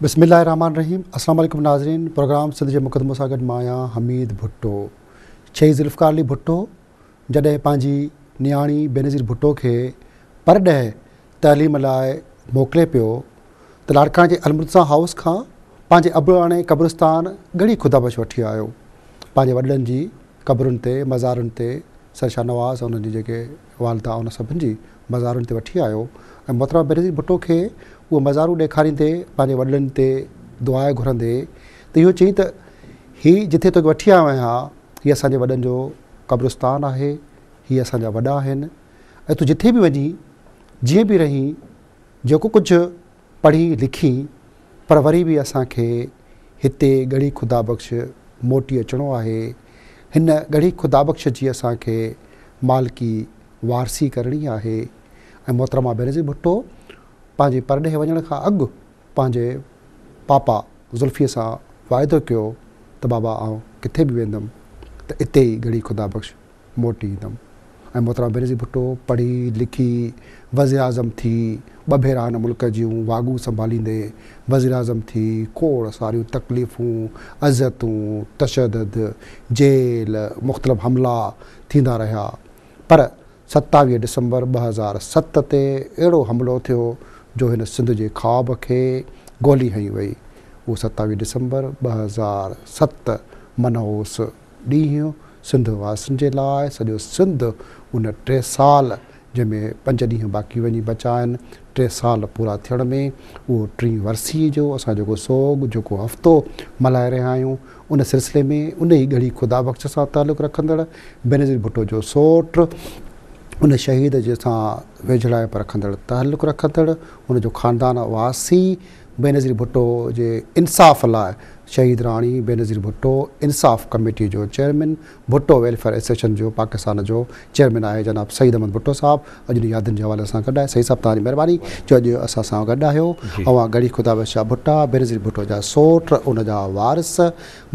بسم الله الرحمٰن الرحيم السلام عليڪم ناظرين پروگرام سنڌ جي مقدمو سان گڏ مان آهيان حميد ڀٽو. شهيد ذوالفقار علي ڀٽو جڏهن پنهنجي نياڻي بينظير ڀٽو کي پرڏيهه تعليم لاء موڪلي پيو ته لاڙڪاڻي جي المرتضيٰ هائوس کان پنهنجي اباڻي قبرستان ڳڙهي خدا بخش وٺي آيو. پنهنجي وڏڙن جي قبرن تي، مزارن تي، سر شاهنواز ۽ انهن جي جيڪي والده ان سڀن جي مزارن تي وٺي آيو ۽ محترمه بينظير ڀٽو کي اهي مزارون ڏيکاريندي پنهنجي وڏڙن تي دعا گهرندي ته اهو چئي ته هي جٿي توکي وٺي آيو آهيان هي اسان جي وڏن جو قبرستان آهي، هي اسان جا وڏا آهن ۽ تون جٿي به وڃين، جيئن به رهين، جيڪو ڪجهه پڙهين لکين پر وري به اسان کي هتي ڳڙهي خدا بخش موٽي اچڻو آهي. هن ڳڙهي خدا بخش جي اسان کي مالڪي وارثي ڪرڻي آهي ۽ محترمه بينظير ڀٽو پنهنجي پرڏيهه وڃڻ کان اڳ پنهنجي پاپا ذوالفيء سان واعدو ڪيو ته بابا آئون ڪٿي به ويندم ته اتي ئي ڳڙهي خدا بخش موٽي ايندم ۽ محترمه بينظير ڀٽو پڙهي لکي وزيراعظم ٿي ٻه ڀيرا هن ملڪ جون واڳون سنڀاليندي وزيراعظم ٿي کوڙ ساريون تڪليفون، اذيتون، تشدد، جيل، مختلف حملا ٿيندا رهيا پر 27 ڊسمبر 2007 تي اهڙو حملو ٿيو جو هن سنڌ جي خواب کي گولي هنئي وئي اهو 27 ڊسمبر 2007 منحوس ڏينهن سنڌ واسين جي لاء سڄو سنڌ ان ٽي سال جنهن ۾ پنج ڏينهن باقي وڃي بچا آهن ٽي سال پورا ٿيڻ ۾ اهو ٽين ورسي جو اسان جيڪو سوڳ جيڪو هفتو ملهائي رهيا آهيون ان سلسلي ۾ ان ئي ڳڙهي خدا بخش سان تعلق رکندڙ بينظير ڀٽو جو سوٽ ان شهيد جي سان ويجهڙائپ رکندڙ تعلق رکندڙ ان جو خاندان واسي بينظير ڀٽو جي انصاف لاء شهيد راڻي بينظير ڀٽو انصاف ڪميٽي جو چيئرمين، ڀٽو ويلفيئر ايسوسيئيشن جو پاڪستان جو چيئرمين آهي جناب سعيد احمد ڀٽو صاحب اڄ ان يادن جي حوالي سان گڏ آهي. سعيد صاحب توهان جي مهرباني جو اڄ اسان سان گڏ آهيو. اوهان ڳڙهي خدا بخش جا ڀٽا، بينظير ڀٽو جا سوٽ، ان جا وارث،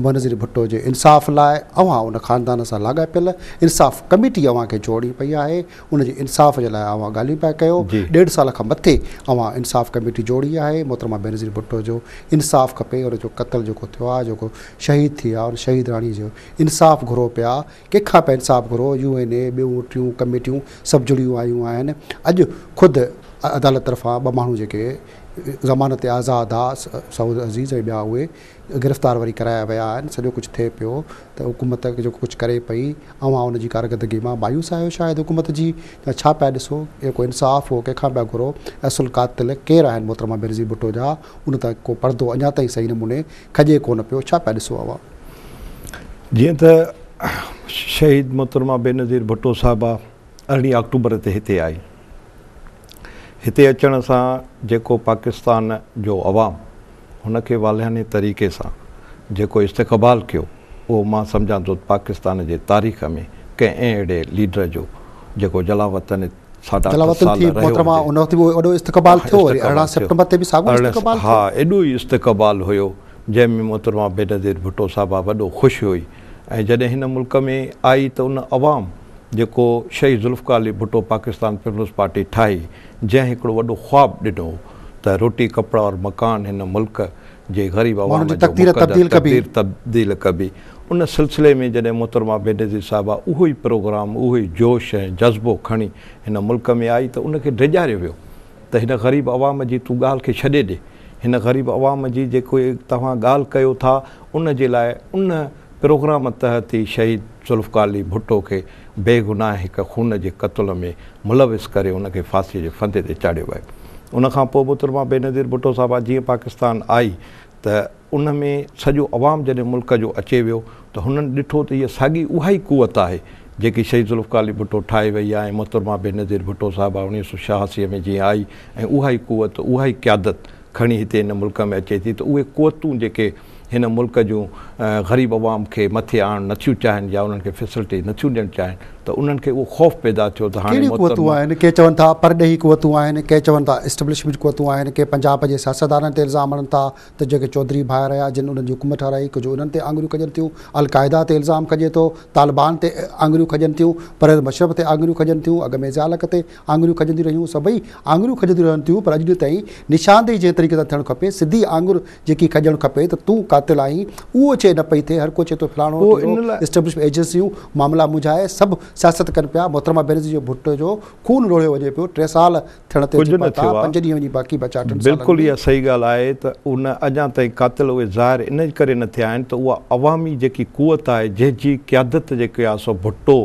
بينظير ڀٽو جي انصاف لاء اوهان ان خاندان سان لاڳاپيل انصاف ڪميٽي اوهان کي جوڙڻي پئي آهي. ان جي انصاف جي لاء اوهان ڳالهيون پيا ڪيو، ڏيڍ سال کان مٿي اوهان انصاف ڪميٽي جوڙي آهي، محترمه بينظير ڀٽو جو انصاف کپي، ان جو قتل جيڪو ٿيو آهي، جيڪو شهيد ٿي آهي، ان شهيد راڻي جو انصاف گهرو پيا، ڪنهن کان پيا انصاف گهرو، يو اين اي، ٻيون ٽيون ڪميٽيون سڀ جڙيون آيون آهن، اڄ خود عدالت طرفان ٻه ماڻهو جيڪي ضمانت تي آزاد آ، سعود عزيز ۽ ٻيا اهي گرفتار وري ڪرايا ويا آهن، سڄو ڪجهه ٿئي پيو ته حڪومت جيڪو ڪجهه ڪري پئي اوهان ان جي ڪارڪردگي مان مايوس آهيو شايد حڪومت جي يا ڇا پيا ڏسو اهو ڪو انصاف هو ڪنهن کان پيا گهرو اصل قاتل ڪير آهن محترمه بينظير ڀٽو جا ان تان ڪو پردو اڃا تائين صحيح نموني کڄي ڪونه پيو ڇا پيا ڏسو اوهان. جيئن ته شهيد محترمه بينظير ڀٽو صاحبه ارڙهين آڪٽوبر تي هتي آئي. هتي اچڻ سان جيڪو پاڪستان جو عوام هن کي والهانه طريقي سان جيڪو استقبال ڪيو اهو مان سمجهان ٿو ته پاڪستان جي تاريخ ۾ ڪنهن اهڙي ليڊر جو جيڪو جلاوطن ساڍا اٺ جلاوطن سال ٿي رهيو محترمه هجي ان وقت به وڏو استقبال ٿيو وري 18 سيپٽمبر تي به ساڳيو استقبال ٿيو. ها ايڏو ئي استقبال هيو جنهن ۾ محترمه بينظير ڀٽو صاحبه وڏو خوش هئي ۽ جڏهن هن ملڪ ۾ آئي ته ان عوام جيڪو شهيد ذوالفقار علي ڀٽو پاڪستان پيپلز پارٽي ٺاهي جنهن هڪڙو وڏو خواب ڏنو هو ته روٽي ڪپڙا اور مڪان هن ملڪ جي غريب ماڻهن عوام جي جو تقدير مقدر تبديل ڪبي. تقدير تبديل ڪبي ان سلسلي ۾ جڏهن محترمه بينظير صاحبه اهو ئي پروگرام اهو ئي جوش ۽ جذبو کڻي هن ملڪ ۾ آئي ته ان کي ڊيڄاريو ويو ته هن غريب عوام جي تون ڳالهه کي ڇڏي ڏي هن غريب عوام جي جيڪو توهان ڳالهه ڪيو ٿا ان جي لاء ان پروگرام تحت ئي شهيد ذوالفقار علي ڀٽو کي بيگناهه هڪ خون جي قتل ۾ ملوث ڪري ان کي ڦاسي جي ڦندي تي چاڙهيو ويو. ان کان پوء محترمه بينظير ڀٽو صاحبه جيئن پاڪستان آئي ته ان ۾ سڄو عوام جڏهن ملڪ جو اچي ويو ته هنن ڏٺو ته هيء ساڳي اها ئي قوت آهي جيڪي شهيد ذوالفقار علي ڀٽو ٺاهي وئي آهي ۽ محترمه بينظير ڀٽو صاحبه 1986 ۾ جيئن آئي ۽ اها ئي قوت اها ئي قيادت کڻي هتي هن ملڪ ۾ اچي ٿي ته اهي قوتون جيڪي هن ملڪ جون غريب عوام کي مٿي آڻڻ نٿيون چاهين يا انهن کي فيسلٽي نٿيون ڏيڻ چاهين ته انهن کي اهو خوف پيدا ٿيو ته هاڻي ڪهڙيون قوتون محترمه. آهن؟ ڪي چون ٿا پرڏيهي قوتون آهن، ڪي چون ٿا اسٽيبلشمينٽ قوتون آهن، ڪي پنجاب جي سياستدانن تي الزام هڻن ٿا ته جيڪي چوڌري ڀائر هيا جن انهن جي حڪومت ٺهرائي ڪجهه انهن تي آڱريون کڄن ٿيون، القاعده تي الزام کڄي ٿو، طالبان تي آڱريون کڄن ٿيون، پرويز مشرف تي آڱريون کڄن ٿيون، اڳ ۾ ضياء الحق تي آڱريون کڄنديون رهيون، سڀئي آڱريون کڄنديون رهن ٿيون پر اڄ ڏينهن تائين نشاندهي جنهن طريقي سان ٿيڻ کپي، سڌي آڱر جيڪي کڄڻ کپي ته تون قاتل آهين، اهو چئي نه پئي ٿئي، هر ڪو چئي ٿو فلاڻو اهو ٽيرو، ان لاء. اسٽيبلشمينٽ ايجنسيون معاملا منجهائي سڀ سياست ڪن پيا، محترمه بينظير ڀٽو جو خون لوڙهيو وڃي پيو، 3 سال ٿيڻ تي اچي ڪجهه نه پهتا، ٿيو آ. 5 ڏينهن وڃي باقي بچا 3 سالن بلڪل ۾. اها صحيح ڳالهه آهي ته ان اڃا تائين قاتل اهي ظاهر ان ڪري نه ٿيا آهن ته اها عوامي جيڪي قوت آهي جنهن جي قيادت جيڪي آهي سو ڀٽو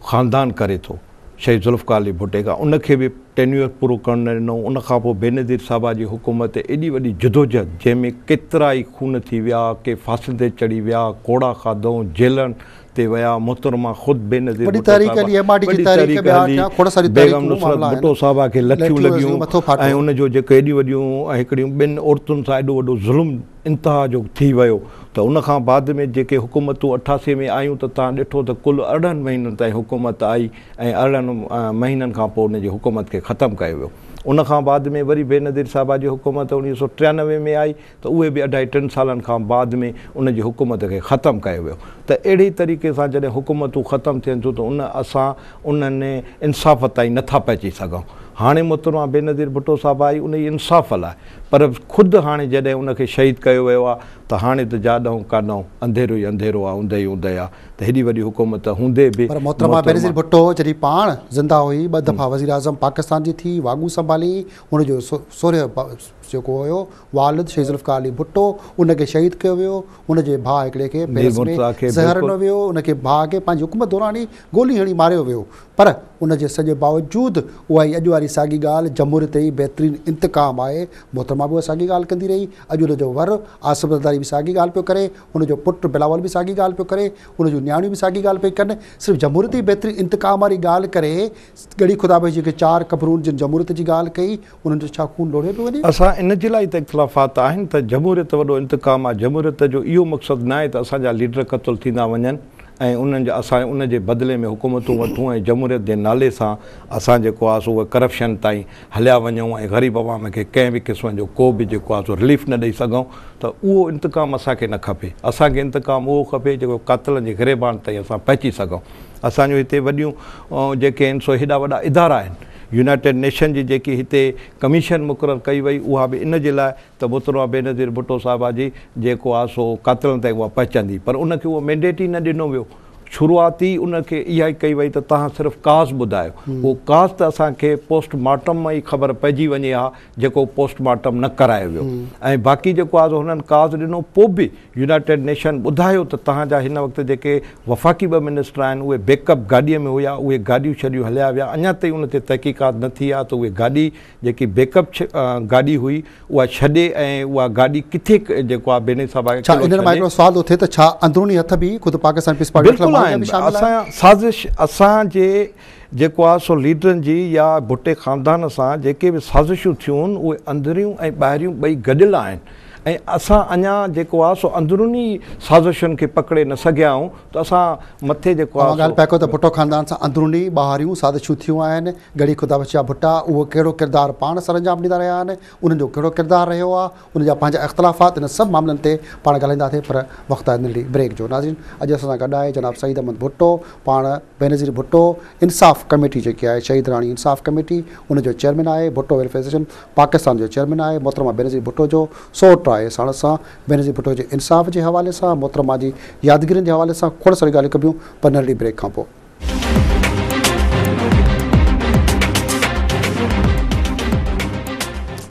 خاندان ڪري ٿو شهيد ذوالفقار علي ڀٽي کان ان کي به ٽينيوئر پورو ڪرڻ نه ڏنو ان کان پوء بينظير صاحبه جي حڪومت تي ايڏي وڏي جدوجهد جنهن ۾ ڪيترا ئي خون ٿي ويا ڪي ڦاسين تي چڙهي ويا ڪوڙا کاڌئون جيلن تي ويا محترمه خود بينظير وڏي ڀٽو تحريڪ صاحبه هلي ايم آر ڊي جي وڏي تحريڪ تحريڪ ٻيا هلي ٽيا کوڙ ساريون بيگم تحريڪون نصرت معاملا آهن ڀٽو صاحبه کي لٺيون لٺيون لڳيون مٿو ۽ ڦاٽو. ان جو جيڪو ايڏيون وڏيون ۽ هڪڙيون ٻن عورتن سان ايڏو وڏو ظلم انتها جو ٿي ويو ته ان کان بعد ۾ جيڪي حڪومتون 88 ۾ آيون ته توهان ڏٺو ته ڪل 18 مهينن تائين حڪومت آئي ۽ 18 مهينن کان پوء ان جي حڪومت کي ختم ڪيو ويو. ان کان بعد ۾ وري بينظير صاحبه جي حڪومت 1993 ۾ آئي ته اهي به اڍائي ٽن سالن کان بعد ۾ ان جي حڪومت کي ختم ڪيو ويو ته اهڙي طريقي سان جڏهن حڪومتون ختم ٿين ٿيون ته ان اسان انهن انصاف تائين نٿا پهچي سگهون. هاڻي محترمه بينظير ڀٽو صاحبه آئي انهي انصاف لاء پر خود هاڻي جڏهن ان کي شهيد ڪيو ويو آ ته هاڻي ته جاڏهون ڪاڏهون انڌيرو ئي انڌيرو آ اوندهه ئي اوندهه آ ته هيڏي وڏي حڪومت هوندي به پر محترمه بينظير ڀٽو جڏهن پاڻ زنده هئي 2 دفعا وزيراعظم پاڪستان جي ٿي واڳون سنڀالي هن جو سورهيه جيڪو هيو والد شهيد ذوالفقار علي ڀٽو ان کي شهيد ڪيو ويو هن جي ڀاء هڪڙي کي مير پيرس ۾ مرتضيٰ کي زهر بلڪل ڏنو ويو ان کي ڀاء کي پنهنجي حڪومت دوران ئي گولي هڻي ماريو ويو پر ان جي سڄي باوجود اها ئي اڄ واري ساڳي ڳالهه جمهوريت ئي بهترين انتقام آهي محترمه به اها ساڳي ڳالهه ڪندي رهي اڄ ان جو ور آصف زرداري به ساڳي ڳالهه پيو ڪري هن جو پٽ بلاول به ساڳي ڳالهه پيو ڪري ان جون نياڻيون به ساڳي ڳالهه پئي ڪن صرف جمهوريت ئي بهترين انتقام واري ڳالهه ڪري ڳڙهي خدا بخش جيڪي 4 قبرون جن جمهوريت جي ڳالهه ڪئي انهن جو ڇا خون لوڙهيو پيو وڃي؟ اسان ان جي لاء ئي ته اختلافات آهن ته جمهوريت وڏو انتقام آهي جمهوريت جو اهو مقصد ناهي ته اسان جا ليڊر قتل ٿيندا وڃن ۽ انهن جا اسان ان جي بدلي ۾ حڪومتون وٺون ۽ جمهوريت جي نالي سان اسان جيڪو آهي سو اهي ڪرپشن تائين هليا وڃون ۽ غريب عوام کي ڪنهن به قسم جو ڪو به جيڪو آهي سو رليف نه ڏئي سگهون ته اهو انتقام اسان کي نه کپي اسان کي انتقام اهو کپي جيڪو قاتلن جي گريبان تائين اسان پهچي سگهون اسان جون هتي وڏيون جيڪي آهن سو هيڏا وڏا ادارا آهن يونائيٽيڊ نيشن جي جيڪي هتي ڪميشن مقرر ڪئي وئي اها به ان جي لاء ته محترمه بينظير ڀٽو صاحبه جي جيڪو آ سو قاتلن تائين اها پهچندي پر ان کي اهو مينڊيٽ ئي نه ڏنو ويو شروعات ئي ان کي اها ئي ڪئي وئي ته توهان صرف ڪاز ٻڌايو اهو ڪاز ته اسان کي پوسٽ مارٽم مان ئي خبر پئجي وڃي ها جيڪو پوسٽ مارٽم نه ڪرايو ويو ۽ باقي جيڪو آ سو هنن ڪاز ڏنو پوء به يونائيٽيڊ نيشن ٻڌايو ته توهان جا هن وقت جيڪي وفاقي 2 منسٽر آهن اهي بيڪ اپ گاڏيء ۾ هيا اهي گاڏيون ڇڏيون هليا ويا اڃا تائين ان تي تحقيقات نه ٿي آ ته اهي گاڏي جيڪي بيڪ اپ گاڏي هئي اها ڇڏي ۽ اها گاڏي ڪٿي جيڪو آ بينظير صاحب ڇا انهن مان هڪڙو سوال ٿو ٿئي ته ڇا اندروني هٿ به خود پاڪستان پيپلز پارٽي بلڪل آهن اسان سازش اسان جي جيڪو آ سو ليڊرن جي يا ڀٽي خاندان سان جيڪي به سازشون ٿيون اهي اندريون ۽ ٻاهريون ٻئي گڏيل آهن ۽ اسان اڃا جيڪو آ سو اندروني سازشن کي پڪڙي نه سگهيا آهيون ته اسان مٿي جيڪو آ اوهان ڳالهه پيا ڪيو ته ڀٽو خاندان سان اندروني ٻاهريون سازشون ٿيون آهن ڳڙهي خدا بخش جا ڀٽا اهو ڪهڙو ڪردار پاڻ سرانجام ڏيندا رهيا آهن انهن جو ڪهڙو ڪردار رهيو آهي انهن جا پنهنجا اختلافات ان سڀ معاملن تي پاڻ ڳالهائينداسين پر وقت آهي ننڍڙي بريڪ جو ناظرين اڄ اسان سان گڏ آهي جناب سعيد احمد ڀٽو پاڻ بينظير ڀٽو انصاف ڪميٽي جيڪي آهي شهيد راڻي انصاف ڪميٽي ان جو چيئرمين آهي ڀٽو ويلفيئر ايسوسيئيشن پاڪستان جو چيئرمين آهي محترمه بينظير ڀٽو جو سئوٽ آهي ساڻس سان بينظير ڀٽو جي انصاف جي حوالي سان محترمه جي يادگيرين جي حوالي سان کوڙ ساريون ڳالهيون ڪبيون پر ننڍڙي بريڪ کان پوء.